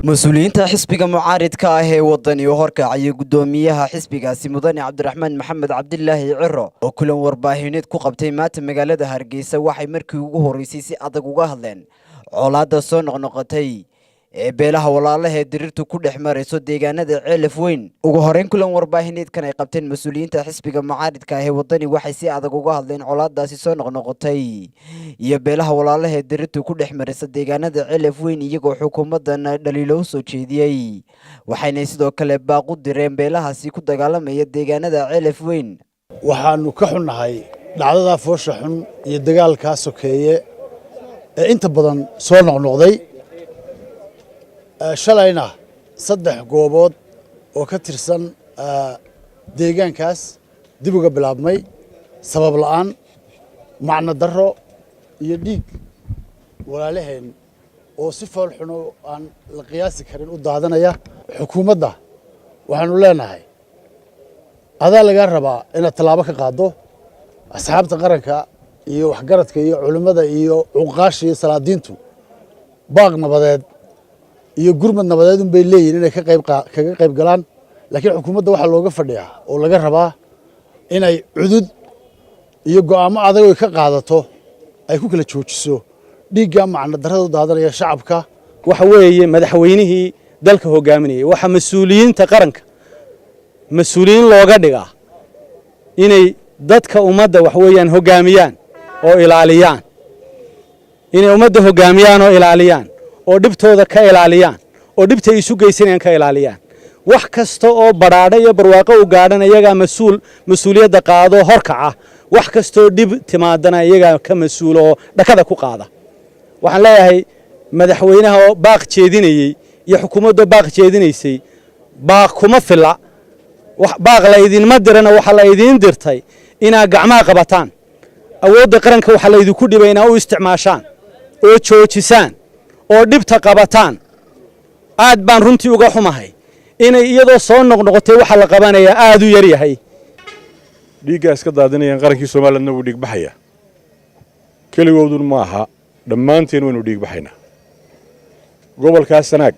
Mas-uuliyiinta xisbiga mucaaridka ah ee Wadani oo horkacayay guddoomiyaha xisbigaasi, Mudane Cabdiraxmaan Maxamed Cabdilaahi Ciro, oo kulan warbaahineed ku qabtay maanta magaalada Hargeysa, waxay markii ugu horreysay si adag uga hadleen colaadda soo noqnoqotay ee beelaha walaalaha ee diriirtu ku dhex marayso deegaanada Ceelaf Weyn. Ugu horeyn, kulan warbaahineedkan ay qabteen mas-uuliyiinta xisbiga mucaaridka ah ee Wadani waxay si adag uga hadleen colaadaasi soo noqnoqotay iyo beelaha walaalaha ee diriirtu ku dhex maraysa deegaanada Ceelaf Weyn, iyagoo xukuumaddan dhaliilo u soo jeediyey. Waxayna sidoo kale baaq u direen beelahaasi ku dagaalamaya deegaanada Ceelaf Weyn. Waxaannu ka xunnahay dhacdadaa foosha xun iyo dagaalkaa sokeeye ee inta badan soo noqnoqday. Shalayna saddex goobood oo ka tirsan deegaankaas dib uga bilaabmay, sabab la'aan, macno darro iyo dhiig walaalaheen oo si fool xuno aan la qiyaasi karin u daadanaya. Xukuumadda waxaanu leenahay, adaa lagaa rabaa inaad tallaabo ka qaaddo. Asxaabta qaranka iyo waxgaradka iyo culimmada iyo cuqaasha iyo salaadiintu baaq nabadeed iyo gurmad nabadeed un bay leeyihin inay kaga qayb galaan, laakiin xukuumadda waxaa looga fadhiyaa oo laga rabaa inay cudud iyo go'aamo adag oy ka qaadato, ay ku kala joojiso dhiigga macno darrada u daadanaya shacabka. Waxa weeye madaxweynihii dalka hogaaminayay. Waxaa mas-uuliyiinta qaranka mas-uuliyiin looga dhigaa inay dadka ummadda wax weeyaan hoggaamiyaan oo ilaaliyaan, inay ummadda hoggaamiyaan oo ilaaliyaan oo dhibtooda ka ilaaliyaan oo dhibtay isu geysanayaan ka ilaaliyaan. Wax kasta oo badhaadha iyo barwaaqo u gaadhana iyagaa mas-uul, mas-uuliyadda qaado, horkaca. Wax kastoo dhib timaadana iyagaa ka mas-uul oo dhakada ku qaada. Waxaan leeyahay, madaxweynaha oo baaq jeedinayey iyo xukuumaddoo baaq jeedinaysay, baaq kuma filla. Baaq la idinma dirana, waxaa la idiin dirtay inaad gacmaha qabataan. Awoodda qaranka waxaa laydinku dhibay inaa u isticmaashaan oo joojisaan oo dhibta qabataan. Aad baan runtii uga xumahay inay iyadoo soo noqnoqotay waxa la qabanayaa aad u yar yahay. Dhiiggaa iska daadinayaan, qarankii Somalilandna wuu dhiigbaxayaa. Keligoodun ma aha, dhammaanteen waynu dhiigbaxaynaa. Gobolkaa Sanaag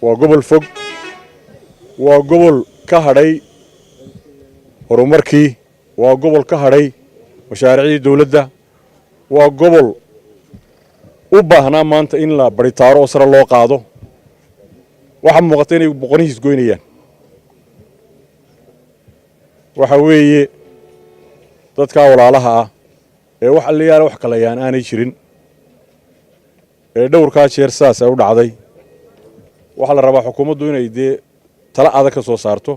waa gobol fog, waa gobol ka hadhay horumarkii, waa gobol ka hadhay mashaariicdii dawladda, waa gobol u baahnaa maanta in la baritaaro oo sare loo qaado. Waxaa muuqata inay boqonihiis goynayaan. Waxa weeye dadkaa walaalaha ah ee wax alliyaala wax kalayaan aanay jirin ee dhowrkaa jeer saas ay u dhacday, waxaa la rabaa xukuumaddu inay dee tala adag ka soo saarto.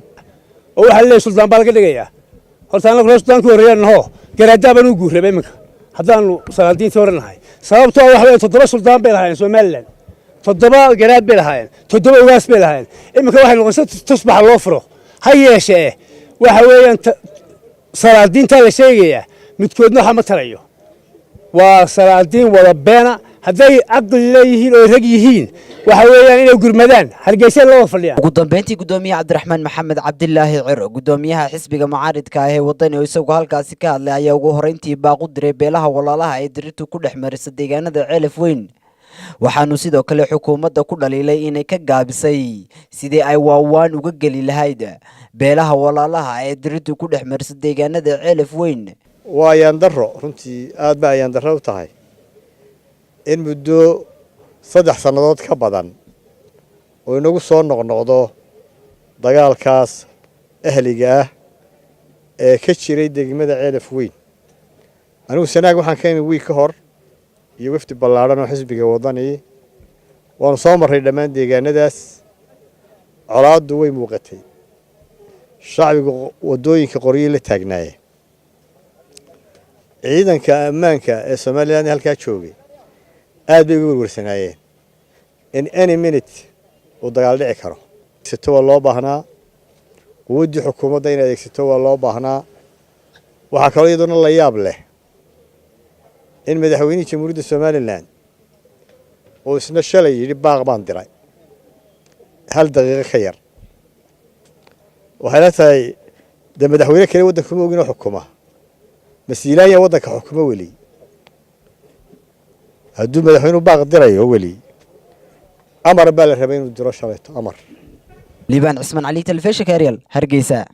Oo waxaa leeyahy suldaan baa laga dhigayaa. Horta annagu reer suldaanka horreeyaan naho, garaaddaa baan u guurraba iminka haddaanu salaadiintii hore nahay, sababtoo waxa weeye 7 suldaan bay lahaayeen Somaliland, 7 garaad bay lahaayeen, 7 ugaas bay lahaayeen. Iminka waxay noqonaysa tusbaxa loo furo. Ha yeeshee, waxa weeyaan salaadiintaa la sheegayaa midkoodna waxa ma tarayo, waa salaadiin wada beena. Hadday caqli leeyihiin oo rag yihiin, waxa weeyaan inay gurmadaan. Hargeysa la wada fadhiyaan. Ugu dambeyntii, guddoomiye Cabdiraxmaan Maxamed Cabdilaahi Ciro, guddoomiyaha xisbiga mucaaridka ah ee Wadani, oo isagu halkaasi ka hadlay, ayaa ugu horeyntii baaq u diray beelaha walaalaha ee dirirtu ku dhex marisa deegaanada Ceelaf Weyn. Waxaanu sidoo kale xukuumadda ku dhaliilay inay ka gaabisay sidii ay waawaan uga geli lahayd beelaha walaalaha ee dirirtu ku dhex marisa deegaanada Ceelaf Weyn. Waa ayaan darro, runtii aad ba ayaan darro u tahay in muddo 3 sannadood ka badan oo inagu soo noqnoqdo dagaalkaas ahliga ah ee ka jiray degmada Ceelaf Weyn. Anigu Sanaag waxaan ka imi wiig ka hor iyo wafdi ballaadhan oo xisbiga Waddani. Waanu soo marray dhammaan deegaanadaas. Colaaddu way muuqatay, shacbigu waddooyinka qoryay la taagnaayeen. Ciidanka ammaanka ee Somaliland halkaa joogay aad bay uga werwersanaayeen in any minute uu dagaal dhici karo. Adeegsato waa loo baahnaa, quwaddii xukuumadda in adeegsato waa loo baahnaa. Waxaa kaloo iyaduna la yaab leh in madaxweynihii Jamhuuriyadda Somaliland uu isna shalay yidhi, "Baaq baan diray," hal daqiiqo ka yar. Waxay la tahay dee madaxweyne kale waddanka ma ogin oo xukuma masiilaanya waddanka xukuma weli. Hadduu madaxweynuhu baaq dirayo weli Amar baa la rabay inuu diro shalayto amar. Liibaan Cismaan Cali, telefishinka Eryal, Hargeysa.